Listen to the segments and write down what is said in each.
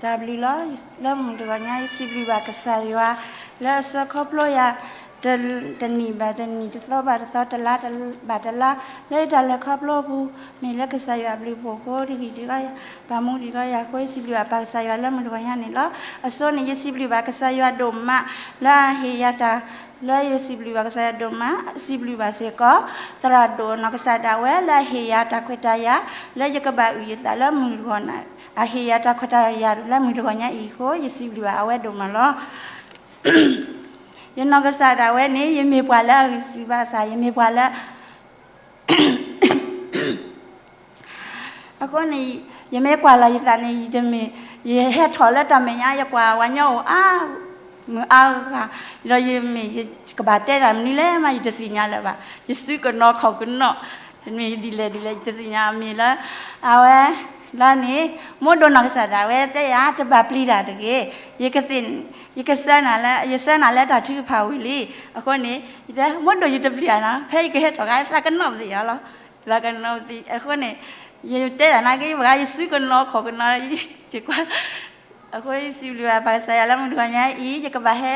တၢ်ဘျုးလီၤ. လၢမုၢ်တဂီၤညါ ယစံးဘျုးဘၣ်ကစၢ်ယွၤ လၢအဆှၢခီဖျိယၤ တနံၣ်ဘၣ်တနံၣ် တသီဘၣ်တသီ တလါဘၣ်တလါ လၢယတၢ်လဲၤခီဖျိအပူၤ မ့ၢ်လၢကစၢ်ယွၤအဘျုးအဖှိၣ်အဃိ တဂံၢ်တဂီၢ် ပာ်မူတဂီၢ်ယၤအဃိ ယစံးဘျုးဘၣ်ပၢ်ကစၢ်ယွၤလၢမုၢ်တဂီၤညါန့ၣ်လီၤ. အဆိန့ၣ် ယစံးဘျုးဘၣ်ကစၢ်ယွၤဒိၣ်မး လၢအဟ့ၣ်ယၤတၢ် လၢယစံးဘျုးဘၣ်ကစၢ်ယွၤဒိၣ်မး စံးဘျုးဘၣ်စ့ၢ်ကီး သရၣ်ဒိၣ်နီၢ်ကစၢ်ဒၣ်ဝဲ လၢအဟ့ၣ်ယၤတၢ်ခွဲးတၢ်ယာ် လၢယကဘၣ်အုၣ်ယသးလၢမုၢ်တဂီၤန့ၣ် အဟ့ၣ်ယၤတၢ်ခွဲးတၢ်ယာ်လၢမုၢ်တဂီၤညါအံၤအဃိ ယစံးဘျုးဘၣ်အဝဲဒိၣ်မးလီၤ. ယနီၢ်ကစၢ်ဒၣ်ဝဲန့ၣ် ယမ့ၢ်ပှၤလၢအဂံၢ်စၢ်ဘါစၢ် ယမ့ၢ်ပှၤလၢ အဃိန့ၣ် ယမ့ၢ်ကွၢ်လီၤယသးန့ၣ် ယတမ့ၢ် ယဟဲထီၣ်လၢတၢ်မဲာ်ညါ ယကွၢ်ဝၤညီအိၣ်အါ မုာ်အါဂၤ ဒီးယမ့ၢ်ယကဘၣ်တဲတၢ်မနုၤလဲၣ်မး ယတသ့ၣ်ညါလၢၤဘၣ်. ယစုကနီၤခီၣ်ကနီၤ မ့ၢ်ဒ်လဲၣ်ဒ်လဲၣ် ယတသ့ၣ်ညါ မ့ၢ်လၢ အဝဲ လီၤန့ၣ် မိၢ်ဒိၣ်နီၢ်ကစၢ်ဒၣ်ဝဲတဲယၤ တဘၣ်ပျံၤတၢ်တဂ့ၤ ယကသ့ၣ် ယကဆၢနၤလၢ ယဆၢနၤလၢတၢ်ထုကဖၣ်ဝံၤလံ. အဃိန့ၣ် ယတဲ မိၢ်ဒိၣ်ယတပျံၤဧါနီၤ ဖဲယကဟဲထီၣ်ခါ သးကနီၤပသ့ၣ်ယၤလီၤ. သးကနီၤပသ့ၣ် အဃိန့ၣ် ယတဲတၢ်နာ်က့ ယဘၣ်ယစုကနီၤခီၣ်ကနီၤ ယကွၢ် အဃိယစံးဘျုးဘၣ်ပၢ်ကစၢ်ယွၤလၢမုၢ်တဂီၤညါအံၤ ယကဘၣ်ဟဲ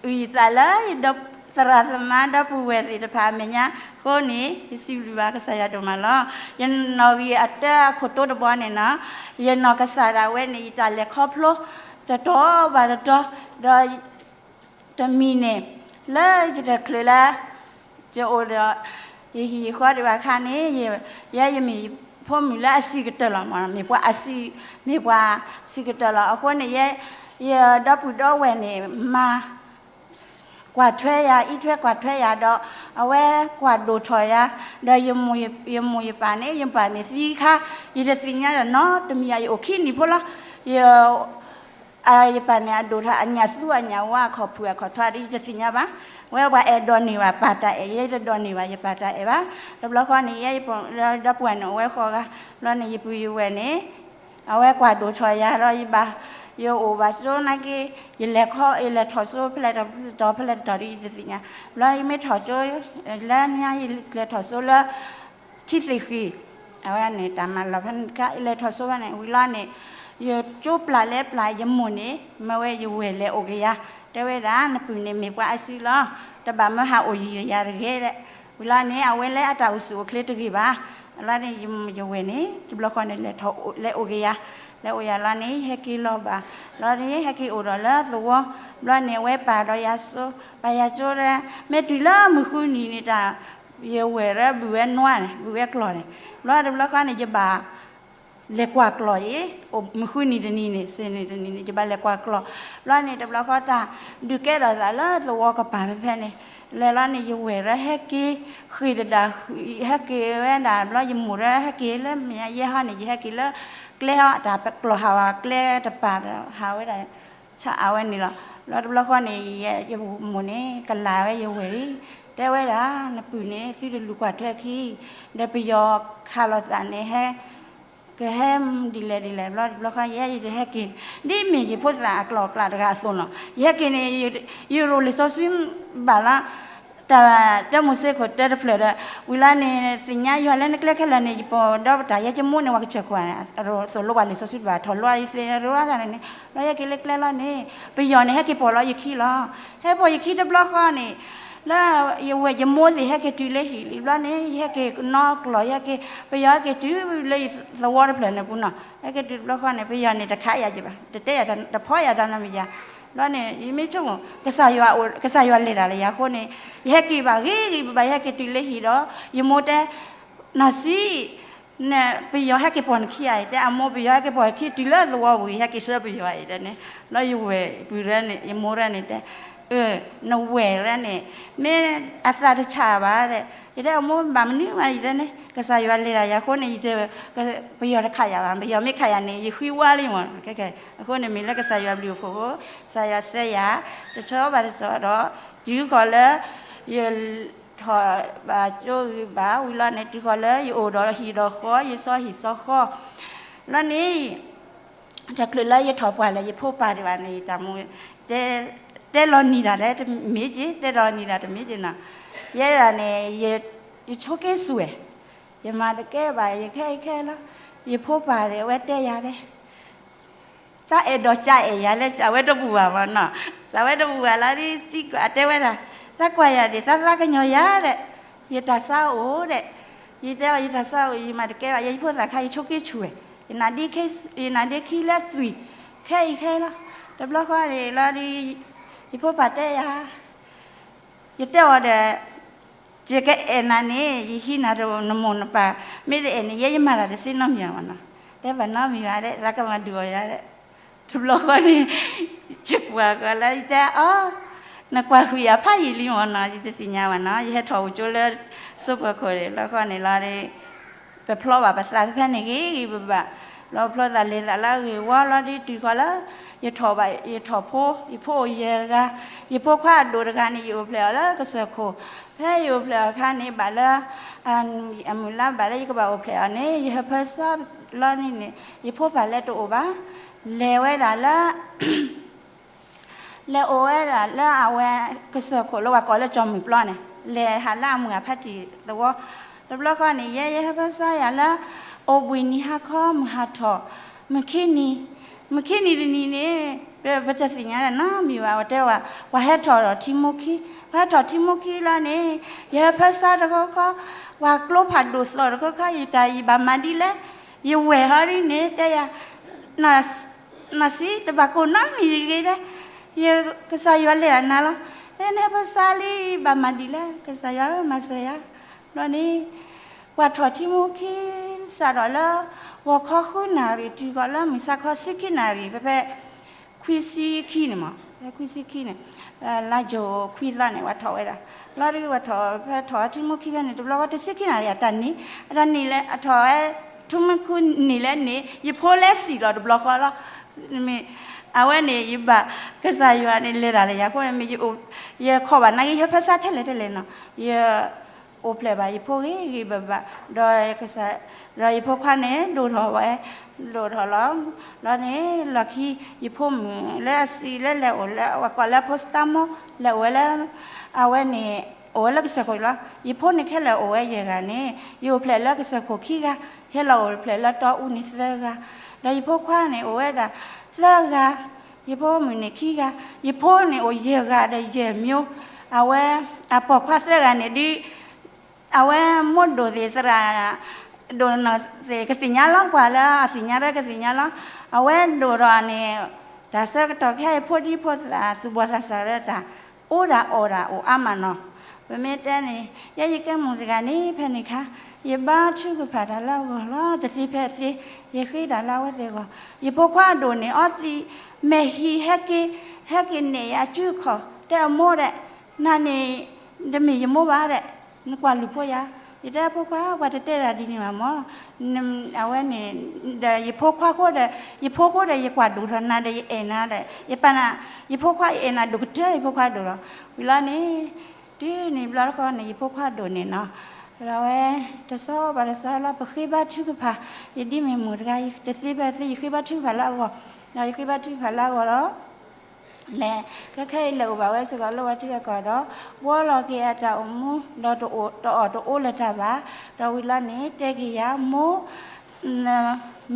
အုၣ်ယသးလၢ သရၣ်သမါဒီပုၢ်ဝဲၢ်သ့ၣ်တဖၣ်အမဲာ်ညါအဃိန့ၣ် ယစံးဘျုးဘၣ်ကစၢ်ယွၤဒိၣ်မးလီၤ. ယနီၣ်ဂံၢ်အတၢအခိၣ်တိတဘီန့ၣ်နီၤ ယနီၢ်ကစၢ်ဒၣ်ဝဲန့ၣ် ယတၢ်လဲၤခီဖျိ တတီၤဘၣ်တတီၤ ဒီး တမံၤန့ၣ် လၢယတချုးလၢ ယအိၣ်ဒီး ယဟံၣ်ယဃီဒံးဘၣ်အခါန့ၣ် ယဲယမ့ၢ်ဖိမုၣ်လၢအစံးကတၢၢ်လီၤမး မ့ၢ်ပှၤအစံး မ့ၢ်ပှၤစံးကတၢၢ်လီၤ. အဃိန့ၣ် ယဲ ယဒီပုၢ်ဒီဝဲၢ်န့ၣ် မၤ ကွၢ်ထွဲယၤ အံးထွဲကွၢ်ထွဲယၤဒီး အဝဲကွၢ်ဒိၣ်ထီၣ်ယၤ ဒီးယမိၢ်ယပၢ်န့ၣ် ယပၢ်န့ၣ်သံခါ ယတသ့ၣ်ညါဒီးနီတမံၤ ယအိၣ်ခံနံၣ်ဖိလီၤ. ယ ယပၢ်န့ၣ် အဒိၣ်ထီၣ်အညၣ်သူအညၣ်ဝါ အခီၣ်ဖုၣ်အခီၣ်ထွါဒီး ယတသ့ၣ်ညါဘၣ်. ဝဲပှၤအဲၣ်ဒိးန့ၢ်ဘၣ်ပၢ်တၢ်အဲၣ် ယဲတဒိးန့ၢ်ဘၣ်ယပၢ်တၢ်အဲၣ်ဘၣ်. တဘျီဃီန့ၣ် ယဲယဒီပုၢ်ဝဲၢ်န့ၣ် အိၣ်ဝဲဃီဂၤ ဘျီန့ၣ် ယပုၢ်ယဝဲၢ်န့ၣ် အဝဲကွၢ်ဒိၣ်ထီၣ်ယၤဒီး ယဘၣ် ယအိၣ်ဘၣ်စိနာ်က့ ယလဲၤခီ ယလဲၤထီၣ်စိဖဲလဲၣ်တတီၤ ဖဲလဲၣ်တတီၤဒီး ယတသ့ၣ်ညါ. ဘျီယမ့ၢ်ထီၣ်စိ လၢညါယလဲၤထီၣ်စိလၢ ထံသ့ၣ်ဃံၤ အဝဲန့ၣ် တၢ်မၤလီၤဖဲန့ၣ်တခါ ယလဲၤထီၣ်စိဖဲန့ၣ် ဝံၤလီၤန့ၣ် ယကၠိပျၢ်လဲၤပျၢ်ယမိၢ်န့ၣ် မၢဝဲယဝဲၢ်လဲၤအိၣ်ကယၤ တဲဝဲဒၣ် နပုၢ်န့ၣ်မ့ၢ်ပှၤအစုလီၤ တဘၣ်မၢဟးအိၣ်ယံၤယၤတဂ့ၤ. ဝံၤလီၤန့ၣ် အဝဲလၢအတၢ်အိၣ်ဆူၣ်အိၣ်ချ့တဂ့ၤဘၣ်. လီၤန့ၣ် ယဝဲၢ်န့ၣ် တဘျီဃီန့ၣ် လဲၤထီၣ်လဲၤအိၣ်ကယၤ လဲၤအိၣ်ယၤလီၤန့ၣ် ယဟဲက့ၤလီၤဘၣ်. လီၤန့ၣ် ယဟဲက့ၤအိၣ်ဒီးလၢသဝီ ဘျီန့ၣ် အဝဲပာ်ဒီးယၤစိ ပာ်ယၤစိဒီး မ့ၢ်တုၤလၢမုၢ်ဃုနံၤန့ၣ်တၢ် ယဝဲၢ်လၢဘုၣ်ဝဲနွါန့ၣ် ဘုၣ်ဝဲကျီၢ်န့ၣ် ဘျီတဘျီဃီန့ၣ် ယဘၣ် လဲၤကွၢ်ကျီၢ်အံၤ မုၢ်ဃုနံၤတနံၤန့ၣ် စ့န့ၣ်တနံၤန့ၣ် ယဘၣ်လဲၤကွၢ်ကျီၢ်. ဘျီန့ၣ် တဘျီဃီတၢ် ဒုးကဲထီၣ်သးလၢသဝီကပၤဖဲဖဲန့ၣ် လဲၤလီၤန့ၣ် ယဝဲၢ်လၢဟဲက့ၤ ဃ့ၢ်တဒၣ် ဟဲက့ၤဝဲဒၣ် ဘျီယမိၢ်လၢဟဲက့ၤလၢမ့ၢ်ယဲဟီန့ၣ် ယဟဲက့ၤလၢ ကျဲဟီ တၢ်ကျီၢ်ဟးဝဲ ကျဲတပၤဟးဝဲဒၣ် ဆၣ်အဝဲန့ၣ်လီၤ. ဘျီတဘျီဃီန့ၣ် ယမိၢ်န့ၣ် ကလၤဝဲယဝဲၢ်လံ တဲဝဲဒၣ် နပုၢ်န့ၣ် သုတလူၤကွၢ်ထွဲခံ ဒီးပယီၤခးလိာ်သးန့ၣ် ဟဲ ကဟဲဒ်လဲၣ်ဒ်လဲၣ် ဘျီတဘျီဃီ ယဲယတဟဲက့ၤ ဒ်မ့ၢ်ယဖိသၣ်အကျီၢ်အကျးတဂၤအသိးနီၤ ယဟဲက့ၤန့ၣ် ယရိၤလံာ်စီဆှံဘၣ်လီၤ တၢ်တၢမိၤၡ့ခိၣ်တၢတဖျၢၣ်ဒီး ဝံၤလီၤန့ၣ် သ့ၣ်ညါယွၤလၢနကျဲခဲလၢာ်န့ၣ် ယပိာ်ဒီးပတၢ်ယဲကမိၣ်န့ၣ် ဝၤကစၢၢ်ခိၣ် သိၣ်လိပှၤလံာ်စီဆှံတဘၣ် ထီၣ်လိအီၤယသ့ၣ်ညါတရၢ်န့ၣ် ဘျီယဟဲက့ၤလၢကျဲလီၤန့ၣ် ပယီၤန့ၣ် ဟဲက့ၤပိာ်လီၤယခံလီၤ. ဟဲပိာ်ယခံတဘျီဃီန့ၣ် လၢယဝဲၢ်ယမိၢ်သ့ၣ်ဟဲက့ၤတုၤလၢဟံၣ်လံဘျီန့ၣ် ယဟဲက့ၤနီၢ်ကျီၢ် ယဟဲက့ၤ ပယီၤဟဲက့ၤတုၤလၢယသဝီတဖျၢၣ်န့ၣ်ပူၤနီၤ ဟဲက့ၤတုၤတဘျီဃီန့ၣ် ပယီၤန့ၣ်တခးယၤယဘၣ် တတဲယၤတဖီယၤတၢ်နီတမံၤယၤ ဘျီန့ၣ် ယမ့ၢ်ဆိကမိၣ် ကစၢ်ယွၤလဲၤတၢ်လၢယၤအဃိန့ၣ် ယဟဲက့ၤဘၣ်ဂ့ၤဂ့ၤဘၣ် ယဟဲက့ၤတုၤလၢဟံၣ်ဒီး ယမိၢ်တဲ နီၢ်ဆံး ပယီၤဟဲက့ၤပိာ်နခံဧါ တဲအမိၢ် ပယီၤဟဲက့ၤပိာ်ခံတုၤလၢသဝီပူၤ ယဟဲက့ၤဆှၢပယီၤအံၤတဲန့ၣ် ဘျီယဝဲၢ်ပူၤရဲန့ၣ် ယမိၢ်ရဲန့ၣ်တဲ နဝဲၢ်ရဲန့ၣ် မ့ၢ်အသးတဆးဘၣ်တဲ ယတဲအမိၢ်ဘၣ်မနုၤမး ယတဲန့ၣ် ကစၢ်ယွၤလဲၤတၢ်ယၤအဃိန့ၣ် ယတဲ ပယီၤတခးယၤဘၣ် ပယီၤမ့ၢ်ခးယၤန့ၣ် ယဃံဝါလံမး အဃိန့ၣ်မ့ၢ်လၢကစၢ်ယွၤဘျုးအဖှိၣ်အဃိ ကစၢ်ယွၤစဲယၤ တဆီဘၣ်တဆီဒီး တုၤဃီၤလၢ ယ ထီၣ်ဘၣ်ကၠိဂံၢ်ဘါဝံၤလီၤန့ၣ် တုၤဃီၤလၢယအိၣ်ဒီးဟံၣ်ဒီးဃီ ယစီဟံၣ်စီဃီ လီၤန့ၣ် တချုးလၢယထီၣ်ပှၢ်လၢယဖိပၢ်ဒံးဘၣ်န့ၣ် ယတၢ်မူ တဲလီၤနံၤတၢ်လၢတမ့ၢ်က့ၤ တဲလီၤနံၤတၢ်တမ့ၢ်က့ၤနီၤ ယဲဒၣ်န့ၣ် ယဆိက့စွဲၣ် ယမၤတကဲဘၣ် ယခဲအံၤခဲလီၤ ယဖိပၢ်န့ၣ် အဝဲတဲယၤလဲၣ် သးအဲၣ်ဒိးစံးအဲၣ်ယၤလၢစံးဝဲတဘူၣ်ဘၣ်မၢ်နီၤ, စံးဝဲတဘူၣ်ဘၣ်လီၤဒ်သံကွၢ်တဲဝဲဒၣ်, သးကွၢ်ယၤဒၣ် သးသးကညီၤယၤဒၣ်, ယတၢ်ဆါအိၣ်ဒၣ်, ယတဲအီၤ ယတၢ်ဆါအိၣ် ယမၤတကဲဘၣ်, ယဲယဖိသၣ်ခါ ယဆိးက့ဆူၣ်ဝဲ, ယနၢ်ဒ့ခံလၢသွံၣ်, ခဲအံၤခဲလီၤ, တဘျီဃီန့ၣ်လီၤဒီး ယဖိပၢ်တဲယၤ ယတဲအီၤဒီး, ယကအဲၣ်နၤန့ၣ် ယဟံးနၤဒီးနမိၢ်နပၢ်, မ့ၢ်တအဲၣ်န့ၣ် ယဲယမၤတၢ်တသ့နီတမံၤဘၣ်နီၤ, တဲဘၣ်နီတမံၤဘၣ်ဒၣ် သးကမၤဒုးအီၤယၤဒၣ်, တဘျီဃီန့ၣ် ယကွၢ်ကီးလၢယတဲအီၤ, နကွၢ်ဃုာ်ယၤဖးယံာ်လံမၢ်နီၤ, ယတသ့ၣ်ညါဘၣ်နီၤ, ယဟဲထီၣ်အိၣ်ကၠိလၢ စိပၢၤခိၣ်န့ၣ် တဘျီဃီန့ၣ်လီၤ ပဖျီဘၣ်ပသးဖဲန့ၣ်ဂ့ၤဂ့ၤဘၣ်ဘၣ်, လီၤဖျီသးလဲၤသးလၢအဂ့ၢ်ဝီလီၤဒီးတုၤဃီလၢ ယထီၣ်ဘၣ် ယထီၣ်ဖိ ယဖိအိၣ်ယဲၢ်ဂၤ, ယဖိခွါအဒိၣ်တဂၤန့ၣ် ယအိၣ်ဖျဲၣ်အီၤလၢကစၢၢ်ခိၣ်, ဖဲယအိၣ်ဖျဲၣ်အီၤအခါန့ၣ် ဘၣ်လၢ အမုၢ်လါဘၣ်လၢယကဘၣ်အိၣ်ဖျဲၣ်အီၤန့ၣ် ယဟၢဖၢစါလီၤန့ၣ်န့ၣ် ယဖိပၢ်လၢတအိၣ်ဘၣ်, လဲၤဝဲဒၣ်လၢ လဲၤအိၣ်ဝဲဒၣ်လၢအဝဲကစၢၢ်ခိၣ်လၢပှၤကိးလၢကၠီၣ်မုၢ်ပျီန့ၣ်, လဲၤဟးလၢအမုၢ်အဖါတံၢ်သဝီ, တဘျီဃီန့ၣ် ယဲယဟၢဖၢစါယၤလၢ အိၣ်ဘှံးနံၤဟါခီ မုၢ်ဟးထီၣ်, မုၢ်ခံနံၤ, မုၢ်ခံနံၤတနံၤန့ၣ် ပတသ့ၣ်ညါလၢၤနီတမံၤဘၣ်, ပတဲဝဲ ပှၤဟဲထီၣ်ဒီးထံမိၢ်ခံ, ပှၤဟဲထီၣ်ထံမိၢ်ခံလီၤန့ၣ် ယဟၢဖၢစါတခီခီ, ပှၤကျိဖးဒိၣ်သီၣ်တခီခီ, ယတၢ်ယဘၣ်မၤဒ်လဲၣ်, ယဝဲၢ်ဟီဒ်န့ၣ် တဲယၤ နီၢ်ဆံး တဘၣ်ကိၢ်နီတမံၤတဂ့ၤဒၣ်, ယကစၢ်ယွၤလဲၤဒၣ်နၤလီၤ, တဲနဟၢဖၢစါလံ ဘၣ်မၤဒ်လဲၣ်, ကစၢ်ယွၤဧၢ မၤစၢၤယၤ, ဘျီန့ၣ် ပှၤထီၣ်ထံမိၢ်ခံ စးထီၣ်လၢ ဂီၤခီဃုနၣ်ရံၣ် တုၤဃီၤလၢမုၢ်ဆါခီဆံခံနၣ်ရံၣ် ဖဲဖဲ ခွံဆံခံန့ၣ်မး, ဖဲခွံဆံခံန့ၣ်, လါယိၤခွံသီန့ၣ် ပှၤထီၣ်ဝဲဒၣ်, လီၤဒုးပှၤထီၣ် ဖဲထီၣ်ထံမိၢ်ခံဖဲန့ၣ် တဘျီဃီတဆံခံနၣ်ရံၣ် အတၢ်နံၤ, အတၢ်နံၤလဲၣ် အထီၣ်ဝဲ ထံမိၢ်ခံန့ၣ်လဲၣ်န့ၣ် ယဖိလဲၤစံၣ်လီၤတဘျီဃီလီၤ, မ့ၢ် အဝဲန့ၣ် ယဘၣ်ကစၢ်ယွၤန့ၣ် လဲၤတၢ်လၢယၤအဃိန့ၣ် မ့ၢ်ယအိၣ် ယခီၣ်ဘၣ်နာ်က့ ယဟၢဖၢစါထဲလဲၣ်ထဲလဲၣ်နီၤ, ယ အိၣ်ဖျဲၣ်ဘၣ်ယဖိဂ့ၤဂ့ၤဘၣ်ဘၣ်, ဒီးကစၢ် ဒီးယဖိခွါန့ၣ် ဒိၣ်ထီၣ်ဝဲ, ဒိၣ်ထီၣ်လီၤ, လီၤန့ၣ် လီၢ်ခံ ယဖိမုၣ်လၢအစံးလၢလဲၤအိၣ်လၢ ပှၤကိးလၢဖိစတါမိၢ် လဲၤအိၣ်ဝဲလၢ အဝဲန့ၣ် အိၣ်ဝဲလၢကစၢၢ်ခိၣ်လီၤ. ယဖိန့ၣ်ခဲလၢာ်အိၣ်ဝဲယဲၢ်ဂၤန့ၣ် ယအိၣ်ဖျဲၣ်လၢကစၢၢ်ခိၣ်ခံဂၤ, ယဟဲလီၤအိၣ်ဖျဲၣ်လၢတီအူန့ၣ်သၢဂၤ, ဒီးယဖိခွါန့ၣ် အိၣ်ဝဲဒၣ်သၢဂၤ, ယဖိမုၣ်န့ၣ်ခံဂၤ, ယဖိန့ၣ်အိၣ်ယဲၢ်ဂၤဒီးယဲၢ်မျိုး, အဝဲ အပိာ်ခွါသၢဂၤန့ၣ်ဒုး အဝဲမိၢ်ဒိၣ်သ့ၣ်သရၣ် ဒိၣ်နီၢ်သ့ၣ်ကသ့ၣ်ညါလီၤ, ပှၤလၢအသ့ၣ်ညါဒီးကသ့ၣ်ညါလီၤ. အဝဲဒိၣ်ထီၣ်န့ၣ် တၢ်ဆၢကတီၢ်ခဲအံၤဖိဒံဖိသၣ် သူၣ်ဘီၣ်သးစၢ်ဒီးတၢ် အိၣ်ဒၣ်အီၣ်ဒၣ်အိၣ်အါမးနီၤ. ပမ့ၢ်တဲန့ၣ် ယဲယကဲမိၢ်တဂၤန့ၣ် ဖဲန့ၣ်ခါ ယဘါထုကဖၣ်တၢ်လၢအဂီၢ်လီၤ. တသ့ဖဲအသ့ ယဃ့တၢ်လၢအဝဲသ့ၣ်အဂီၢ်. ယဖိခွါအဒိၣ်န့ၣ် အီသံး မဲာ်ဟံးဟဲက့ၤ ဟဲက့ၤနဲၣ်ယၤအစုအခီၣ် တဲအမိၢ်ဒဲး နၤန့ၣ် တမ့ၢ်ယမိၢ်ဘၣ်ဒဲး, နကွၢ်လုၢ်ဖိယၤ. ယတဲဖိခွါ ပှၤတတဲတၢ်ဒ်န့ၣ်ဘၣ်မၢ်, အဝဲန့ၣ် ဒီးယဖိခွါဃိဒီး ယဖိဃိဒီး ယကွၢ်ဒိၣ်ထီၣ်နၤဒီး ယအဲၣ်နၤဒီး ယပာ်နၤ ယဖိခွါ ယအဲၣ်နၤဒိၣ်ကတၢၢ် ယဖိခွါဒိၣ်လီၤ. ဝံၤလီၤန့ၣ် တုၤန့ၣ်ဘျီတခီန့ၣ် ယဖိခွါဒိၣ်န့ၣ်နီၤ, ဒီးအဝဲ တဆီဘၣ်တဆီလီၤ ပဃ့ဘါထုကဖၣ်, ယဒ်မ့ၢ်မိၢ်တဂၤ တသ့ဖဲသ့ ယဃ့ဘါထုကဖၣ်လၢအဂီၢ်, ဒီးယဃ့ဘါထုကဖၣ်လၢအဂီၢ်ဒီး လဲၤ ခဲခဲအံၤလဲၤအိၣ်ဘၣ်ဝဲစ့ၢ်ကီးလၢပှၤထံပှၤကီၢ်ဒီး ဘှီလီၤက့ၤအတၢ်အိၣ်မူ ဒီးတအိၣ်တအီၣ်တအိၣ်လၢၤတၢ်ဘၣ်, ဒီးဝံၤလီၤန့ၣ် တဲက့ၤယၤ မိၢ် မ့ၢ်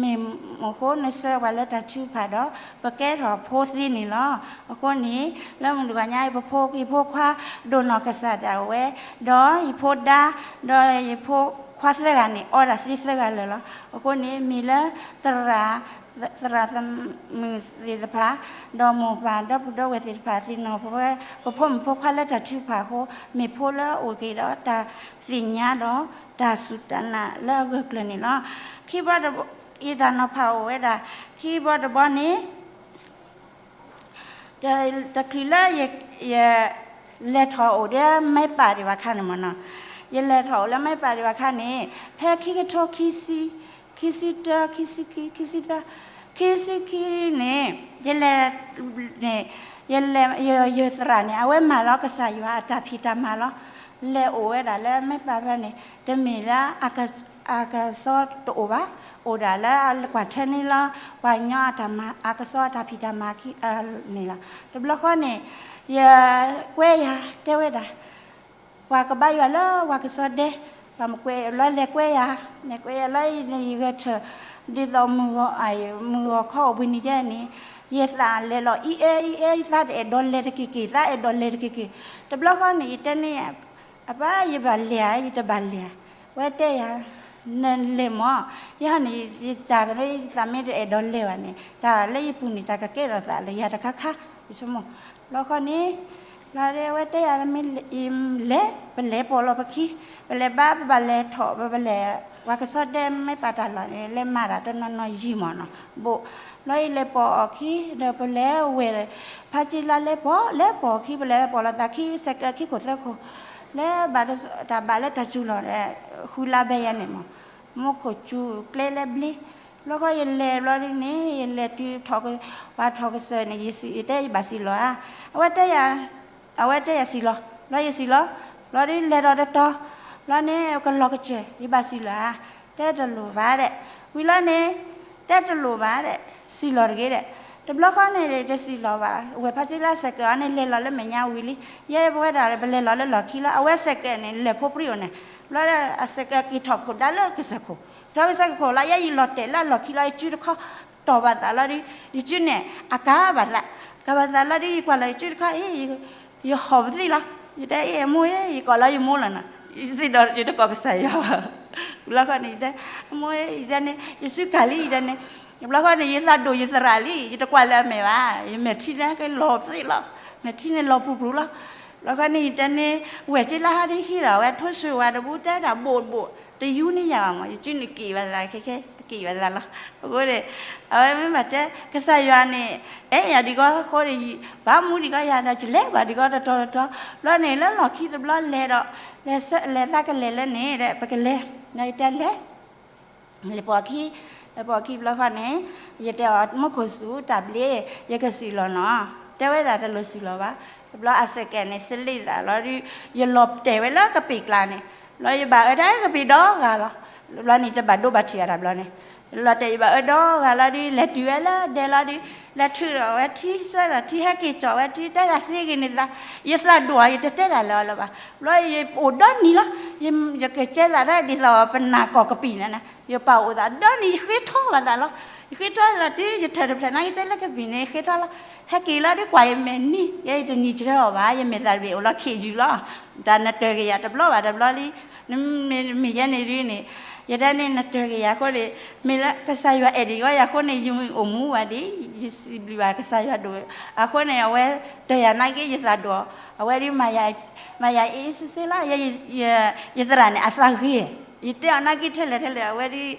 မ့ၢ်အဃိ နဆှၢပှၤလၢတၢ်ထုကဖၣ်ဒီး ပကဲထီၣ်ဖိသ့န့ၣ်လီၤ. အဃိန့ၣ် လၢမုၢ်တဂီၤညါအံၤ ပဖိ ယဖိခွါဒိၣ်နီၢ်ကစၢ်ဒၣ်ဝဲ, ဒီးယဖိဒါ ဒီးယဖိခွါသၢဂၤန့ၣ် အီဒၣ်သ့သၢဂၤလၢာ်လီၤ. အဃိန့ၣ် မ့ၢ်လၢသရၣ် သရၣ်သမုၣ်သ့ၣ်တဖၣ် ဒီးမိၢ်ပၢ်ဒီပုၢ်ဒီဝဲၢ်သ့ၣ်တဖၣ် သ့ၣ်နီၣ်ပဝဲ ပဖိမုၣ်ဖိခွါလၢတၢ်ထုကဖၣ်အဃိ မ့ၢ်ဖိလၢအအိၣ်က့ၤဒီးတၢ်သ့ၣ်ညါဒီးတၢ်စူၢ်တၢ်နာ်လၢအဂၢၢ်ကျၢၤန့ၣ်လီၤ. ခံဘီတဘီ ယတၢ်နီၤဖးအိၣ်ဝဲဒၣ် ခံဘီတဘီန့ၣ် တချုးလၢယ ယ လဲၤထီၣ်အိၣ်ဒီးမဲပာ်ဒံးဘၣ်ခါန့ၣ်မ့ၢ်နီၤ, ယလဲၤထီၣ်အိၣ်လၢမဲပာ်ဒံးဘၣ်ခါန့ၣ် ဖဲခံကထိခံဆံ ခံဆံတၢ ခံဆံခံ ခံဆံသၢ ခံဆံခံန့ၣ် ယလဲၤ န့ၣ် ယလဲၤ ယ ယသရၣ်န့ၣ် အဝဲမၤလီၤကစၢ်ယွၤအတၢ်ဖံးတၢ်မၤလီၤ. လဲၤအိၣ်ဝဲဒၣ်လၢမဲပာ်ဖဲန့ၣ် တမ့ၢ်လၢ အကစီတအိၣ်ဘၣ်, အိၣ်ဒၣ်လၢကွၢ်ထွဲန့ၣ်လီၤ ပှၤကညီအတၢ်မၤ အကစီအတၢ်ဖံးတၢ်မၤခံန့ၣ်လီၤ. တဘျီဃီန့ၣ် ယကွဲးယၤ တဲဝဲဒၣ် ပှၤကဘါယွၤလၢပှၤကစီဒဲ, ပှၤမကွဲးလီၤ လဲၤကွဲးယၤ, လဲၤကွဲးယၤလီၤ ယဂဲၤထၢၣ် ဒ်သိးမုၢ်ဂီၤ မုၢ်ဂီၤခီအိၣ်ဘှံးနံၤယဲန့ၣ်, ယသးလဲၤလီၤအံၤအဲအံၤအဲ, ယသးတအဲၣ်ဒိးလဲၤတက့ၢ်က့ၢ်, သးအဲၣ်ဒိးလဲၤတက့ၢ်က့ၢ်. တဘျီဃီန့ၣ် ယတဲန့ၣ်, အပၢ် ယဘၣ်လဲၤဧါ, ယတဘၣ်လဲၤဧါ. အဝဲတဲယၤ, နလဲၤမၢ်, ယဟီန့ၣ် ယတၢ်ကရၢ ယသးမ့ၢ်တအဲၣ်ဒိးလဲၤဘၣ်န့ၣ် တၢ်လၢယပူၤန့ၣ် တၢ်ကကဲထီၣ်သးလၢယၤတခါခါ, ယဆိကမိၣ်. ဘျီဃီန့ၣ် ဘျီဒီးအဝဲတဲယၤ မ့ၢ်လဲၤ ပလဲၤပိာ်လီၤပခံ, ပလဲၤဘါ ပဘၣ်လဲၤထီၣ် ပလဲၤ, ပှၤကဆီဒဲမ့ၢ်ပာ်တၢ်လီၢ်န့ၣ် လဲၤမၤတၢ်တနီၤနီၤယံာ်မၢ်နီၤ, ဘိး, ဘျီယလဲၤပိာ်အီၤခံ ဒီးပလဲၤဝဲၢ် ဖးကံလါလဲၤပိာ် လဲၤပိာ်အခံ ပလဲၤပိာ်လီၤသးခံ စဲးကဲးခံခိၣ်သၢခိၣ်, လဲၤဘၣ်တၢ်ဘၣ်လၢတၢ်စူၤလီၤ, ဃုလါဘဲယဲန့ၣ်မၢ်, မူခိၣ်စူၤကျဲလဲၤဘျ့, ဘျီဃီယလဲၤဘျီဒ်န့ၣ် ယလဲၤတုၤထီၣ်, ပှၤထီၣ်ကစၢၢ်န့ၣ် ယတဲယဘၣ်စံၣ်လီၤဧါ, အဝဲတဲယၤ, အဝဲတဲယၤစံၣ်လီၤ, ဘျီယစံၣ်လီၤ, ဘျီဒ်လဲၤဒီးတတီၤ, ဘျီန့ၣ်ကလီၤကစၢၢ် ယဘၣ်စံၣ်လီၤဧါ, တဲတလိၣ်ဘၣ်ဒဲး, ဝံၤလီၤန့ၣ် တဲတလိၣ်ဘၣ်ဒဲး, စံၣ်လီၤတဂ့ၤဒဲး, တဘျီဃီန့ၣ် တစံၣ်လီၤဘၣ်, ဝဲၢ်ဖးကံလါစဲးကဲးအီၤန့ၣ် လဲၤလီၤလၢမဲာ်ညါဝံၤလံ, ယဲပဝဲဒၣ်ပလဲၤလီၤလၢလီၢ်ခံလီၤ, အဝဲစဲးကဲးန့ၣ် လဲၤဖိပြံအိၣ်န့ၣ်, ဘျီဒီးအစဲးကဲးက့ၤထီၣ်ခိၣ်ဒါလၢကစၢၢ်ခိၣ်, ထီၣ်ကစၢၢ်ခိၣ်လီၤ ယဲယလီၤတဲာ်လၢအလီၢ်ခံလီၤ ယစုတခီ တီၢ်ဘၣ်သးလီၤဒီး, ယစုန့ၣ် အကၤဘၣ်သး, ကၤဘၣ်သးလီၤဒီး ယကွၢ်လီၤယစုတခီအံၤ, ယဟီၣ်ပသံလီၤ, ယတဲအ့ၣ်အမိၢ်ဧၢ ယကိးလီၤယမိၢ်လီၤနီၤ, ယသ့ၣ်ဒီးယတကိးကစၢ်ယွၤဘၣ်, ဘျီဃီန့ၣ် ယတဲ, အမိၢ်ဧၢ ယတဲန့ၣ် ယစုကၤလံ ယတဲန့ၣ်, ဘျီဃီန့ၣ် ယသးဒိၣ်ယသရၣ်လံ ယတကွၢ်လၢအမဲာ်ဘၣ်, ယမဲာ်ထံန့ၣ်ကလီၤပသံလီၤ, မဲာ်ထံန့ၣ်လီၤပူၤပူၤလီၤ, ဘျီဃီန့ၣ် ယတဲန့ၣ်, ဝဲၢ်က့လါဟီဒ်ဟံးဒီး အဝဲထိၣ်ဆှၢဝဲတဘူးတဲတၢ်ဘိးဘိး, တယူန့ၢ်ယၤဘၣ်မၢ်, ယစုန့ၣ်က့ၤဘၣ်သးခဲခဲ က့ၤဘၣ်သးလီၤ, အဃိန့ၣ် အဝဲမ့ၢ်ဘၣ်တဲ ကစၢ်ယွၤန့ၣ် အဲၣ်ယၤဒံးကီဃိဒီး ဘၣ်မူဒံးကီယၤဒီး ယလဲၤဘၣ်ဒံးကီတတီၤတတီၤ, ဘျီန့ၣ် လၢလီၢ်ခံတဘျီလဲၤဒီး, လဲၤသးကလဲၤလၢန့ၣ်ဒီး ပကလဲၤ, ဒီးယတဲလဲၤ လဲၤပိာ်အခံ, လဲၤပိာ်အခံဘျီဃီန့ၣ်, ယတဲအီၤ မူခိၣ်စူၤတၢ်ဘျ့, ယကစံၣ်လီၤနီၤ, တဲဝဲဒၣ်တလိၣ်စံၣ်လီၤဘၣ်, တဘျီအစဲးကဲးန့ၣ် စလ့ၣ်သးလီၤဒီး, ယလီၤတဲာ်ဝဲလၢကပံာ်ကျါန့ၣ်, ဘျီယဘၣ်အၢတၢ်ကပံာ်ဒီဂၤလီၤ, ဘျီန့ၣ်တဘၣ်ဒိဘၣ်ထံးအတၢ်ဘျီန့ၣ်, လီၤတဲာ်ယဘၣ်အၢဒီဂၤလီၤဒီး လဲၤတုၤဝဲလၢဒဲလီၤဒီး, လဲၤထုးဒီးအဝဲထံ စွဲဒီးထံ ဟဲက့ၤကၠီၣ်ဝဲထံ တဲဒၣ်သ့ဂ့ၤန့ၣ်သး, ယသးဒိၣ်အီၤ ယတတဲတၢ်လၢအီၤလၢၤဘၣ်, ဘျီယအိၣ်ဒီနံၤလီၤ, ယကစဲသးဒ်သိးပနၢ်ကီၢ်ကပံာ်န့ၣ်, ယပာ်အိၣ်သးဒီနံၤ ယဃ့ထီဘၣ်သးလီၤ, ယဃ့ထီသးတုၤယထၢၣ်တဖျၢၣ်န့ၣ် ယတဲလၢကပံာ်န့ၣ် ယဃ့ထီလီၤ, ဟဲက့ၤလီၤဒီးကွၢ်ယမဲာ်နံၤ ယဲယတနံၤစၢအီၤဘၣ် ယမဲာ်သးတဘ့ၣ်အိၣ်လီၤခံးယုာ်လီၤ, တၢ်နတၢၢ်က့ၤယၤတဘျီဘၣ်တဘျီလံ, မ့ၢ်ယဲန့ၣ်ဒ်န့ၣ်, ယတဲန့ၣ်နတၢၢ်က့ၤယၤအဃိန့ၣ်, မ့ၢ်လၢကစၢ်ယွၤအဲၣ်ဒံးကီယၤအဃိန့ၣ် ယအိၣ်မူဘၣ်ဒံး, ယစံးဘျုးဘၣ်ကစၢ်ယွၤဒိၣ်, အဃိန့ၣ် အဝဲတၢၢ်ယၤနာ်က့ ယသးဒိၣ်, အဝဲဒ်မၤယၤအ့ၣ်စ့စ့လီၤ, ယသရၣ်န့ၣ် အသးဂ့ၤ, ယတဲအီၤနာ်က့ထဲလဲၣ်ထဲလဲၣ် အဝဲဒ်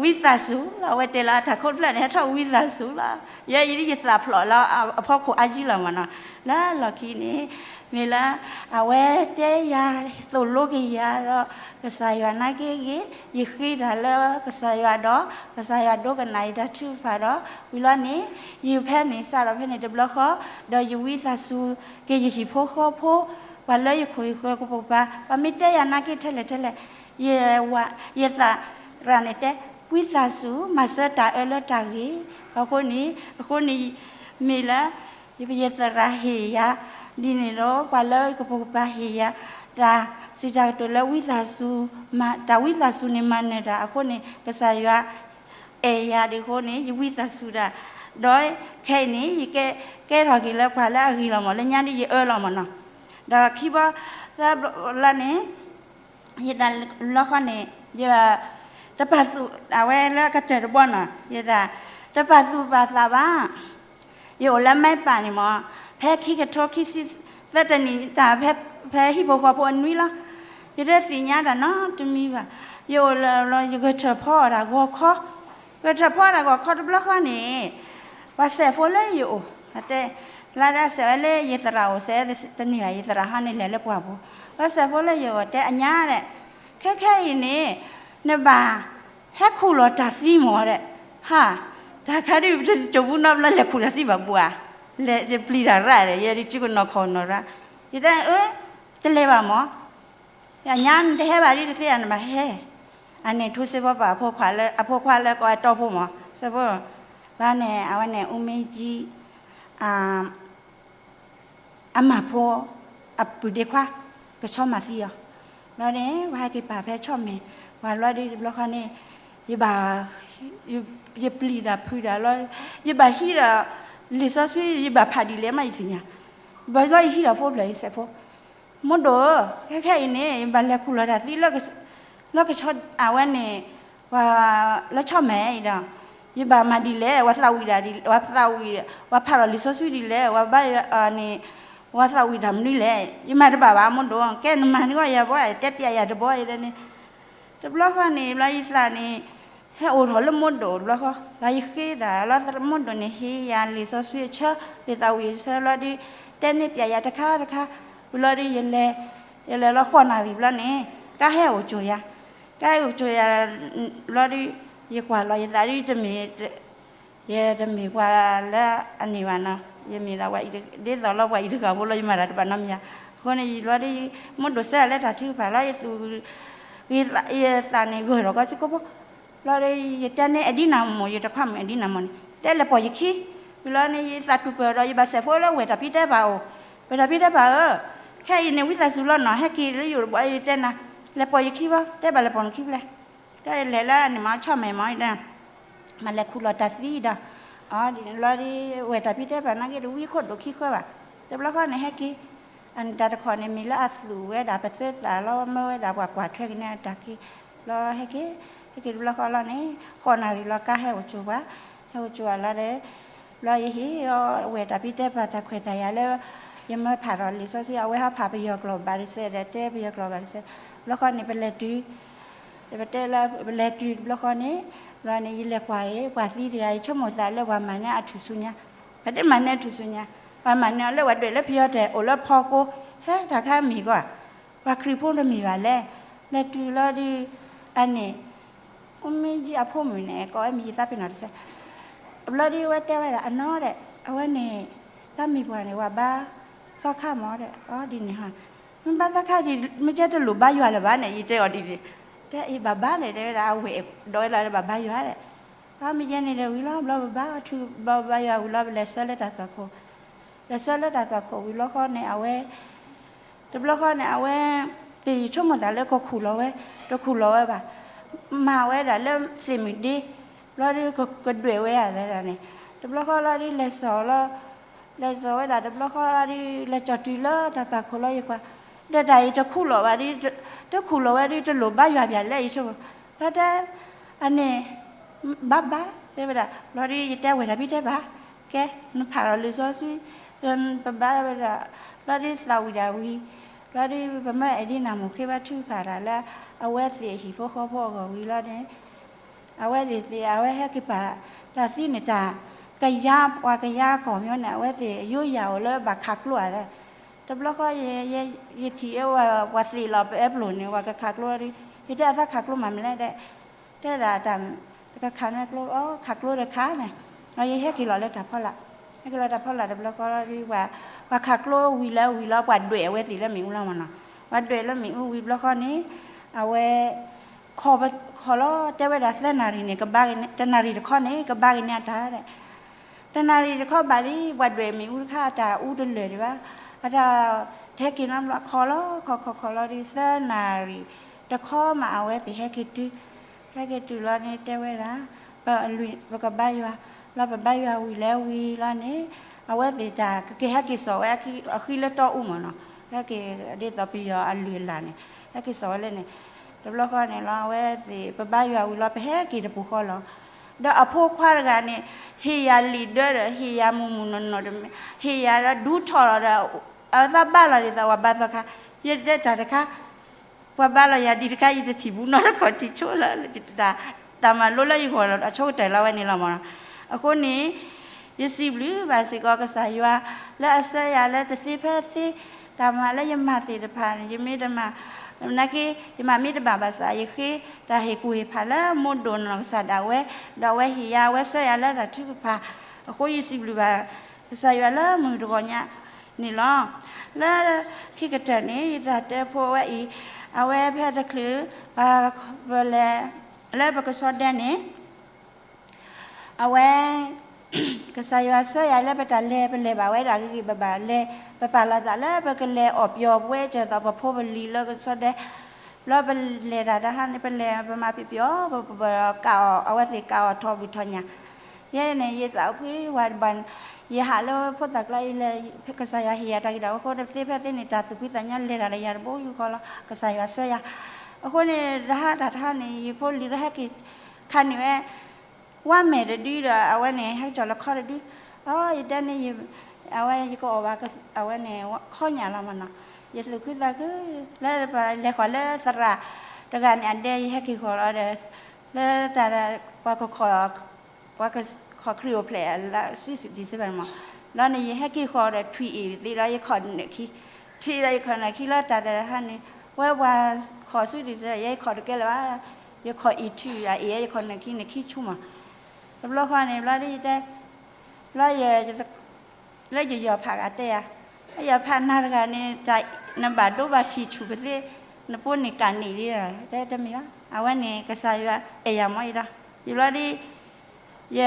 ဝံသးစူၤလီၤ, အဝဲတဲလီၤတၢ်ခိတဖျၢၣ်န့ၣ် ဟဲထီၣ်ဝံသးစူၤလီၤ, ယဲအံၤဒ်ယသးဖျိးလၢအဖီခိၣ်အါယံလီၤမၢ်နီၤ, လၢလီၢ်ခံန့ၣ်, မ့ၢ်လၢ အဝဲတဲယၤ သိၣ်လိက့ၤယၤဒီး ကစၢ်ယွၤနာ်က့ဂ့ၤ, ယဃ့တၢ်လၢကစၢ်ယွၤဒီး ကစၢ်ယွၤဒိကနၣ်ယတၢ်ထုကဖၣ်ဒီး ဝံၤလီၤန့ၣ်, ယဖဲန့ၣ် စးထီၣ်ဖဲန့ၣ်တဘျီဃီ, ဒီးယဝံသးစူၤက့ၤယဟံၣ်ဖိဃီဖိ, ပှၤလၢယခိၣ်ယဃၢၤကပိာ်ကပၤ, ပှၤမ့ၢ်တဲယၤနာ်က့ထဲလဲၣ်ထဲလဲၣ်, ယဝၤ ယသရၣ်န့ၣ်တဲ, ဝံသးစူၤ မၤစၢၤတၢ်အၢလၢတၢ်ဂ့ၤ, အဃိန့ၣ်, အဃိန့ၣ်, မ့ၢ်လၢ ယသရၣ်ဟ့ၣ်ယၤ, ဒ်န့ၣ်ဒီး ပှၤလၢကပိာ်ကပၤဟ့ၣ်ယၤ, တၢ်စံးတၢ်ကတိၤလၢဝံသးစူၤ, တၢ်ဝံသးစူၤန့ၣ်မၤနၢၤတၢ်အဃိန့ၣ် ကစၢ်ယွၤအဲၣ်ယၤဒ်အဃိန့ၣ် ယဝံသးစူၤတၢ်, ဒီးခဲအံၤန့ၣ် ယကဲထီၣ်က့ၤလၢပှၤလၢအဂ့ၤလီၤမၢ် လၢညါဒ်ယအၢလီၤမၢ်နီၤ, ဒီးခံဘျီသၢဘျီလၢန့ၣ် ယတၢ်လီၤဃီန့ၣ် ယတပာ်သူၣ် အဝဲလၢကတၢၢ်တဘီနီၤ ယတၢ်တပာ်သူၣ်ပာ်သးဘၣ်, ယအိၣ်လၢမဲပာ်န့ၣ်မၢ် ဖဲခံကထိခံဆံသၢတနံၣ်တၢ် ဖဲဟံၣ်ဖိဃီဖိအနွံလီၤ, ယတသ့ၣ်ညါတၢ်နီတမံၤဘၣ်, ယအိၣ်လၢ ယဂဲၤထၢၣ်ဖီအီၣ်တၢ်ဂီၤခီ, ဂဲၤထၢၣ်ဖီအီၣ်တၢ်ဂီၤခီတဘျီဃီန့ၣ် ပှၤစဲးဖိလၢယအိၣ် တဲ လၢဒၣ်စဲးဝဲလၢယသရၣ်အိၣ် စဲးတန့ၢ်ဘၣ် ယသရၣ်ဟီန့ၣ်လဲၤလၢပှၢ်ပူၤ, ပှၤစဲးဖိလၢယအိၣ်တဲအညါဒဲး, ခဲခဲအံၤန့ၣ် နဘၣ်ဟဲခူၣ်လီၤတၢ်သံမၢ်ဒဲး, ဟါ, တၢ်ခါဒ်ပတစိာ်ပူၤနီတဘျီလဲၤခူၣ်တၢ်သံဘၣ်ပှၤ, လဲၤတပျံၤတၢ်ရၣ်ဒီး ယဲဒ်စုကနီၤခီၣ်နီၤရၣ်, ယတဲအၢ တလဲၤဘၣ်မၢ် အညါနတဟဲဘၣ်ဒ်တသ့ဧါ နဘၣ်ဟဲ, အန့ၣ်ထူစ့ဖိပၢ်အဖိခွါလၢ အဖိခွါလၢကိးဝဲတီဖိမၢ် စ့ဖိ, ဘျီန့ၣ် အဝဲန့ၣ် အူမ့ၢ်ကၠံ အမၤဖိ အပုၢ်ဒ့ခွါ ကဆီမၤသံအီၤ, ဘျီန့ၣ် ပှၤဟဲက့ၤပာ်ဖဲဆီၣ်မဲာ် ပှၤဘျီဒ်တဘျီဃီန့ၣ် ယဘၣ် ယပျံၤတၢ်ဖုးတၢ်လီၤ, ယဘၣ်ဟံးဒီး လံာ်စီဆှံ ယဘၣ်ဖးဒ်လဲၣ်မးယသ့ၣ်ညါ, ဘၣ်လီၤယဟံးဒီးဖိဖျၢၣ်ယစဲးဖိ, မိၢ်ဒိၣ်ဧၢ, ခဲခဲအံၤန့ၣ် ယဘၣ်လဲၤခူၣ်လီၤတၢ်သံ လၢကဆီအဝဲန့ၣ် ပှၤလၢဆီမဲာ်အံၤဒီး ယဘၣ်မၤဒ်လဲၣ်, ဝဲသးဝံၣ်ဒၣ်ဒ်လဲၣ်, ဝဲသးဝံၣ်, ဝဲဖးထီၣ်လံာ်စီဆှံဒ်လဲၣ်, ဝဲဘါယွၤန့ၣ် ဝဲသးဝံၣ်တၢ်မနုၤလဲၣ်, ယမၤတဘၣ်ဘၣ် မိၢ်ဒိၣ်, ကဲနမၤန့ၢ်ဂီၢ်ယၤဘၣ်, တဲပျးယၤတဘီအံၤန့ၣ်, တဘျီဃီန့ၣ် ဘျီယသးန့ၣ် ဟဲအိၣ်ထီၣ်လၢမိၢ်ဒိၣ်တဘျီဃီ, လီၤယဃ့တၢ်လီၤ မိၢ်ဒိၣ်န့ၣ် ဟ့ၣ်ယၤလံာ်စီဆှံအဆၢ, လံာ်သးဝံၣ်အဆၢလီၤဒီး တဲန့ၢ်ပျးယၤတခါတခါ, ဝံၤလီၤဒီး ယလဲၤလီၤဃိးနၣ်ရံၣ်ဘျီန့ၣ် ကါဟဲအိၣ်ကၠိယၤ, ကါဟဲအိၣ်ကၠိယၤ ဘျီဒီး ယကွၢ်လီၤယသးဒီးတမ့ၢ် ယတမ့ၢ်ပှၤလၢအန့ၣ်ဘၣ်နီၤ, ယမ့ၢ်ဒ်သိးလၢပှၤအံၤတဂၤဖိလီၤ ယမၤတၢ်တဘၣ်နီတမံၤဧါ, အဃိန့ၣ် ယဘျီဒီး မိၢ်ဒိၣ်ဆၢယၤလၢတၢ်ထုကဖၣ်လီၤ ယသူၣ် ယသးန့ၣ်ဂၢၢ်ထီၣ်ကီးစ့ၢ်ကီးဖိ, ဘျီဒီးယတဲန့ၢ် အဒံနၤမိၢ်, ယတခွါမုၣ် အဒံနၤမိၢ်န့ၣ် တဲလဲၤပိာ်ယခံ, ဝံၤလီၤန့ၣ် ယသးတူၢ်ပၢၢ်ဒီး ယဘၣ်စဲးဖိလၢဝဲၢ်တၢ်ဖံးတဲဘၣ်အိၣ်, ဝဲၢ်တၢ်ဖံးတဲဘၣ်ဧၢ, ခဲအံၤန့ၣ် ဝံသးစူၤလီၤနီၤ ဟဲက့ၤလၢယအိၣ်တဘျီ ယတဲနၤ, လဲၤပိာ်ယခံဘၣ်, တဲဘၣ်လဲၤပိာ်နခံဖဲလဲၣ်, တၢ်လဲၤလၢအန့ၣ်မး ဆီၣ်မဲာ်မး မၤလဲၤခူၣ်လီၤတၢ်သံဒီး, အီၤဒ်န့ၣ်လီၤဒီး ဝဲၢ်တၢ်ဖံးတဲဘၣ်နာ်က့တဝံခိၣ်ဒိၣ်ခံဃၢဘၣ်, တဘျီဃီန့ၣ် ဟဲက့ၤ, အန့ၣ်တၢ်တခီန့ၣ် မ့ၢ်လၢအသူၣ်ဝဲဒၣ်ပသွဲသးလီၤ မၢဝဲဒၣ်ပှၤကွၢ်ထွဲက့ၤန့ၢ်အတၢ်က့ၤ, လီၤဟဲက့ၤ, ဟဲက့ၤတဘျီဃီလီၤန့ၣ် ဃိးနၣ်ရံၣ်လီၤ ကါဟဲအိၣ်ကၠိပှၤ, ဟဲအိၣ်ကၠိအလီၤဒီး ဘျီယဟ့ၣ်အီၤဝဲၢ်တၢ်ဖံးတဲဘၣ်တၢ်ခွဲးတၢ်ယာ်လၢ ယမၢဖးထီၣ်လံာ်စီဆှံ အဝဲဟီဖးပယီၤကျိာ်ဘၣ်တစဲးဒီး တဲပယီၤကျိာ်ဘၣ်တစဲး, ဘျီဃီန့ၣ် ပလဲၤတုၤ, ပတဲလၢပလဲၤတုၤတဘျီဃီန့ၣ်, ဘျီန့ၣ် ယလဲၤကွၢ်အံၤ ပှၤသံတဂၤ ယဆိကမိၣ်သးလၢပှၤမၤန့ၢ်အထူၣ်ဆူညါ, ပှၤတမၤန့ၢ်အထူၣ်ဆူညါ, ပှၤမၤန့ၢ်အီၤလၢပှၤဒွဲၣ်လၢပယီၤတဲာ် အိၣ်လၢဖီကိ, ဟဲတၢ်ခါမံၤကီး, ပှၤခရံာ်ဖိတမ့ၢ်ဘၣ်လဲၣ်, လဲၤတုၤလီၤဒီး, အန့ၣ် အမ့ၢ်ယအဖိမုၣ်န့ၣ် ကိးဝဲမံၤယသးပ့ၤနီၣ်တစဲး, ဘျီဒီးဝဲတဲဝဲဒၣ် အနီၢ်ဒီး အဝဲန့ၣ် တၢ်မံၤပှၢ်န့ၣ် ပှၤဘါသီခါမးဒီး အီၤဒ်န့ၣ်ဟီ, မ့ၢ်ဘါသီခါဒ် မ့ၢ်ကဲတလိၣ်ဘါယွၤလၢၤဘၣ်န့ၣ် ယတဲအီၤဒ်န့ၣ်, တဲအံၤဘၣ်ဘါန့ၣ် တဲဝဲဒၣ် အဝဲၢ်ဒီးဝဲလီၤလၢဘၣ်ဘါယွၤဒီး, အမ့ၢ်ယဲန့ၣ်ဒီးဝံၤလီၤ ဘျီပဘါထု ဘျီပဘါယွၤဝံၤလီၤ ပလဲၤဆှၢလၢတၢ်သွၣ်ခိၣ်, လဲၤဆှၢလၢတၢ်သွၣ်ခိၣ်ဝံၤဘျီဃီန့ၣ် အဝဲ တဘျီဃီန့ၣ် အဝဲ သ့ၣ်ယဆိကမိၣ်သးလၢကခူၣ်လီၤဝဲ, တခူၣ်လီၤဝဲဘၣ်, မၤဝဲဒၣ်လၢသ့ၣ်မုၢ်ဒ့, ဘျီဒီးကဒွဲၣ်ဝဲဧါသဒၣ်န့ၣ်, တဘျီဃီလီၤဒီးလဲၤစိာ်လီၤ, လဲၤစိာ်ဝဲဒၣ်တဘျီဃီလီၤဒီး လဲၤစိာ်တုၤလၢတၢ်သွၣ်ခိၣ်လီၤ ယကွၢ်, ဒီးတၢ်အံၤတခူၣ်လီၤဘၣ်ဒီး, တခူၣ်လီၤဝဲဒီးတလိၣ်ဘါယွၤပၠးလဲၣ် ယဆိကမိၣ်, ဘျီတဲ အန့ၣ် ဘၣ်ဘၣ် တဲဝဲဒၣ် ဘျီဒီးယတဲဝဲၢ်တၢ်ဖံးတဲဘၣ်, ကဲ နဖးထီၣ်လံာ်စီဆှံ, ပဘါဝဲဒၣ်, ဘျီဒီးသးဝံၣ်ဒၣ်ဝံၤ, ဘျီဒီးပမၢအဒံနၤမိၢ်ဃ့ဘါထုကဖၣ်တၢ်လၢ အဝဲသ့ၣ်အဟံၣ်ဖိဃီဖိအဂီၢ်ဝံၤလီၤန့ၣ်, အဝဲသ့ၣ်သ့ၣ် အဝဲဟဲက့ၤပာ်တၢ်သံန့ၣ်တၢ်, ကယၤ ပှၤကယၤကီၢ်မ့ၢ်န့ၣ် အဝဲသ့ၣ်ယိယၤအိၣ်လၢဘၣ်ခးကျိအသး, တဘျီဃီ ယထံၣ်အဝဲ ပှၤသ့ၣ်လီၤပအဲပျိၣ်န့ၣ် ပှၤကခးကျိဒီး, ယတဲအသးခးကျိမးမနုၤလဲၣ်, တဲဒၣ်တၢ် တကခးန့ၣ်ကျိ ခးကျိတခါန့ၣ်, ယဟဲက့ၤလီၤလၢတၢ်ဖီလာ်, ဟဲက့ၤလီၤတၢ်ဖီလာ်တဘျီဃီဒီး ပှၤခးကျိဝံၤလၢဝံၤလီၤ ပှၤဒွဲၣ်အဝဲသ့ၣ်လၢမ့ၣ်အူလီၤမ့ၢ်နီၤ, ပှၤဒွဲၣ်လၢမ့ၣ်အူဝံၤဘျီဃီန့ၣ်, အဝဲ ခီလီၤ တဲဝဲဒၣ်သၢနၣ်ရံၣ်န့ၣ် ကဘါက့ၤန့ၢ် တနၣ်ရံၣ်တခီန့ၣ် ကဘါက့ၤန့ၢ်အတၢ်ဒဲး, တနၣ်ရံၣ်တခီဘၣ်လံ ပှၤဒွဲၣ်မ့ၣ်အူတခါ အတၢ်အူတလၢာ်ဒံးဘၣ်, အတၢ် တဟဲက့ၤနီတဘျီ ခီလီၤ ခီခီခီလီၤဒီး သၢနၣ်ရံၣ်တခီမး အဝဲသ့ၣ်ဟဲက့ၤတုၤ, ဟဲက့ၤတုၤလီၤန့ၣ် တဲဝဲဒၣ် ပလွံၢ် ပကဘါယွၤ, လီၤပဘါယွၤဝံၤလၢဝံၤလီၤန့ၣ်, အဝဲသ့ၣ်တၢ်ကက့ၤဟဲက့ၤစိာ်ဝဲအဃံလၢတီအူမ့ၢ်နီၤ, ဟဲက့ၤဒ်သိးပယီၤအလုၢ်အလၢ်န့ၣ်, ဟဲက့ၤစိာ်ဝဲလၢန့ၣ်, တဘျီဃီန့ၣ်လီၤ အဝဲသ့ၣ် ပဘါယွၤဝံၤလီၤ ပဟဲက့ၤတပူၤဃီလီၤ, ဒီးအဖိခွါတဂၤန့ၣ် ဟ့ၣ်ယၤလံာ်ဒၢဒီး ဟ့ၣ်ယၤမုၢ်မုၢ်နီၢ်နီၢ်, ဟ့ၣ်ယၤဒီးဒူထီၣ်လီၤဒီး အသးဘါလီၤဒ်သိးပှၤဘါသီခါ, ယတဲတၢ်တခါ ပှၤဘါလီၤယၤဒံးတခါ ယတထံၣ်ဘူးနီတခီၣ်ထံၣ်ဆိလၢ တၢ်မၤလိလၢယဂီၢ်လီၤ အဆိကတၢၢ်လီၤဝဲန့ၣ်လီၤမ့ၢ်နီၤ, အဃိန့ၣ် ယစံးဘျုးဘၣ်စ့ၢ်ကီးကစၢ်ယွၤ လၢအဆှၢယၤလၢတသ့ဖဲသ့, တၢ်မၤလၢယမၤသ့ၣ်တဖၣ်န့ၣ် ယမ့ၢ်တမၤ, နာ်က့ ယမၤမ့ၢ်တဘၣ်ဘၣ်ဆၣ် ယဃ့တၢ်ဟ့ၣ်ကူၣ်ဟ့ၣ်ဖးလၢမိၢ်ဒိၣ်နီၢ်ကစၢ်ဒၣ်ဝဲ, ဒီးအဝဲဟ့ၣ်ယၤ အဝဲဆှၢယၤလၢတၢ်ထုကဖၣ်, အဃိယစံးဘျုးဘၣ် ကစၢ်ယွၤလၢမုၢ်တဂီၤညါန့ၣ်လီၤ. လၢခံကတၢၢ်န့ၣ် ယတၢ်တဲဖိဝဲအံၤ, အဝဲဖဲတချုး ပလဲၤ လၢပကဆီဒဲန့ၣ် အဝဲ ကစၢ်ယွၤဆှၢယၤလၢပတၢ်လဲၤ ပလဲၤဘၣ်ဝဲဒၣ်ဂ့ၤဂ့ၤဘၣ်ဘၣ်လဲၤ, ပပာ်လီၤသးလၢပကလဲၤအီၣ်ပယီၤပဝဲကၢၤသီးပဖိပလံၤလၢကဆီဒဲ, ဘျီပလဲၤတၢ်တဟါန့ၣ် ပလဲၤပမၤပံပီၤ ပကးအီၤ အဝဲသ့ၣ်ကးအီၤထီၣ်ဘုၣ်ထီၣ်ညၣ်, ယဲန့ၣ် ယသးအိၣ်ဖှံဝဲတဘၣ်န့ၣ်, ယဟးလၢဖိသၣ်ကျါအံၤလၢ ကစၢ်ယွၤဟ့ၣ်ယၤတၢ်ဂ့ၤတၢ်ဝါအဃိ သ့ဖဲသ့န့ၣ် တၢ်သူၣ်ဖှံသးညီလဲၤတၢ်လၢယၤတဘိယူၢ်ဃီလီၤ. ကစၢ်ယွၤဆှၢယၤ, အဃိန့ၣ် တဟါတၢ်တဟါန့ၣ် ယဖိလံၤလၢဟဲက့ၤခးန့ၢ်ဝဲ ဝါမဲာ်တဒုဒီး အဝဲန့ၣ် ဟဲက့ၤလၢခီတဒု, အိ ယတဲန့ၣ် အဝဲယကအီၣ်ဘၣ် အဝဲန့ၣ် ခီညၣ်လီၤမနီၤ, ယသူၣ်ခုသးခု လၢပလဲၤဃီၤလၢသရၣ်တဂၤန့ၣ် အဒဲ ယဟဲက့ၤဃီၤလီၤဒီး လၢတၢ် ပှၤကခီၣ် ပှၤကခီၣ်ခရံာ်အိၣ်ဖျဲၣ် လၢ Swiss December မး, လီၤန့ၣ် ယဟဲက့ၤဃီၤဒီး ထွံၣ်အ့ၣ်သ့ဒီး ယခီၣ်နၢၣ်ခံ, ထွံၣ်ဒီးယခီၣ်နၢၣ်ခံလီၤ တၢ်တဟါန့ၣ် ဝဲပှၤခီၣ် Swiss December ယဲယခီၣ်တကဲလၢၤဘၣ်, ယခီၣ်အ့ၣ်ထွံၣ်အ့ၣ် ယခီၣ်နၢၣ်ခံန့ၣ်ခံဆူမး, တဘျီဃီန့ၣ် ဘျီဒ်ယတဲ ဘျီ လၢယယီၤဖးဂၤတဲယၤ, လၢယီၤဖးနၤတဂၤန့ၣ် တၢ်နဘၣ်ဒိဘၣ်ထံးဆူၣ်ပသ့, နပိန့ၣ်ကးန့ၢ်လံ, တဲတမ့ၢ်ဘၣ်, အဝဲန့ၣ် ကစၢ်ယွၤအဲၣ်ယၤမ့ၢ်အံၤဒီး, ယဘျီဒ် ယ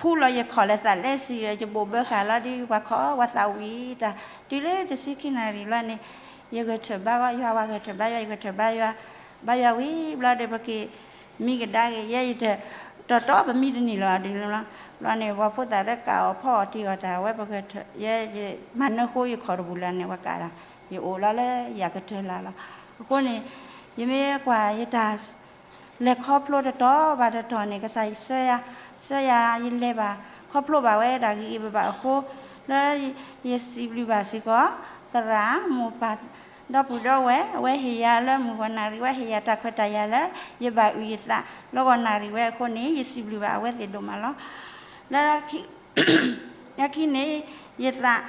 ဖူလီၤယခီၣ်လၢသးလဲစံးဒီး ယဘိၣ်ဘၢဃာ်လီၤဒ် ပှၤခီၣ်ဝဲသးဝံၤတၢ်, တုၤလၢတဆံခံနၣ်ရံၣ်ဘျီန့ၣ် ယဂဲၤထၢၣ်ဘါယွၤ ဝဲဂဲၤထၢၣ်ဘါယွၤ ယဂဲၤထၢၣ်ဘါယွၤ, ဘါယွၤဝံၤဘျီဒီး ပက့ၤမံကဒါက့ၤ ယဲယတၢ် တီတီပမံတန့ၢ်လၢၤဒ်န့ၣ်လီၤ, ဘျီန့ၣ် ပှၤဖိသၣ်လၢကးအီၤဖီအီၤတ့ၢ်အီၤတၢ် အဝဲပဂဲၤထၢၣ် ယဲယမၤနၢဃိယခီၣ်တဘူၣ်လၢန့ၣ် ဝဲကးတၢ်, ယအိၣ်လီၤလၢယၤကတၢၢ်လၢ်လီၤ, အဃိန့ၣ် ယမ့ၢ်ကွၢ်ယတၢ် လဲၤခီဖျိတတီၤဘၣ်တတီၤန့ၣ် ကစၢ်ယွၤဆှၢယၤ, ဆှၢယၤယလဲၤဘၣ် ခီဖျိဘၣ်ဝဲဒၣ်ဂ့ၤဂ့ၤဘၣ်ဘၣ်အဃိ, လၢယစံးဘျုးဘၣ်စ့ၢ်ကီး သရၣ်မိၢ်ပၢ် ဒီပုၢ်ဒီဝဲၢ် အဝဲဟ့ၣ်ယၤလၢမုၢ်ဂီၤနၣ်ရံၣ်ဝဲ ဟ့ၣ်ယၤတၢ်ခွဲးတၢ်ယာ်လၢ ယဘၣ်အုၣ်ယသးလၢဂီၤနၣ်ရံၣ်ဝဲအဃိန့ၣ် ယစံးဘျုးဘၣ်အဝဲသ့ၣ်ဒိၣ်မးလီၤ. လၢ လၢခံန့ၣ် ယသး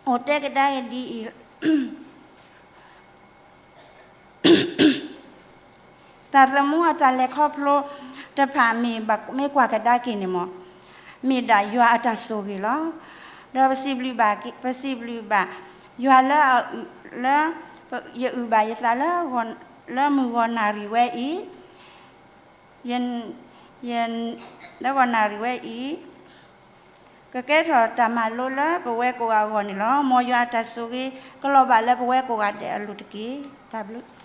အိၣ်တဲကဒါက့ၤဒ်အံၤ, တၢ်သမူအတၢ်လဲၤခီဖျိတဖၣ်မ့ၢ်ဘၣ် မ့ၢ်ကွၢ်ကဒါက့ၤန့ၣ်မး, မ့ၢ်ဒၣ်ယွၤအတၢ်ဆိၣ်ဂ့ၤလီၤ. ဒီးပစံးဘျုးဘၣ် ပစံးဘျုးဘၣ်ယွၤလၢ လၢ ယအုၣ်ဘၣ်ယသးလၢ လၢမုၢ်ဂီၤနၣ်ရံၣ်ဝဲအံၤ ယ ယ လၢဂီၤနၣ်ရံၣ်ဝဲအံၤ ကကဲထီၣ်တၢ်မၤလိလၢပဝဲကိးဂၤအဂီၢ်န့ၣ်လီၤ. မ်ယွၤအတၢ်ဆိၣ်ဂ့ၤ ကလီၤဘၣ်လၢပဝဲကိးဂၤဒဲးအလိၤတက့ၢ်. တၢ်ဘျုး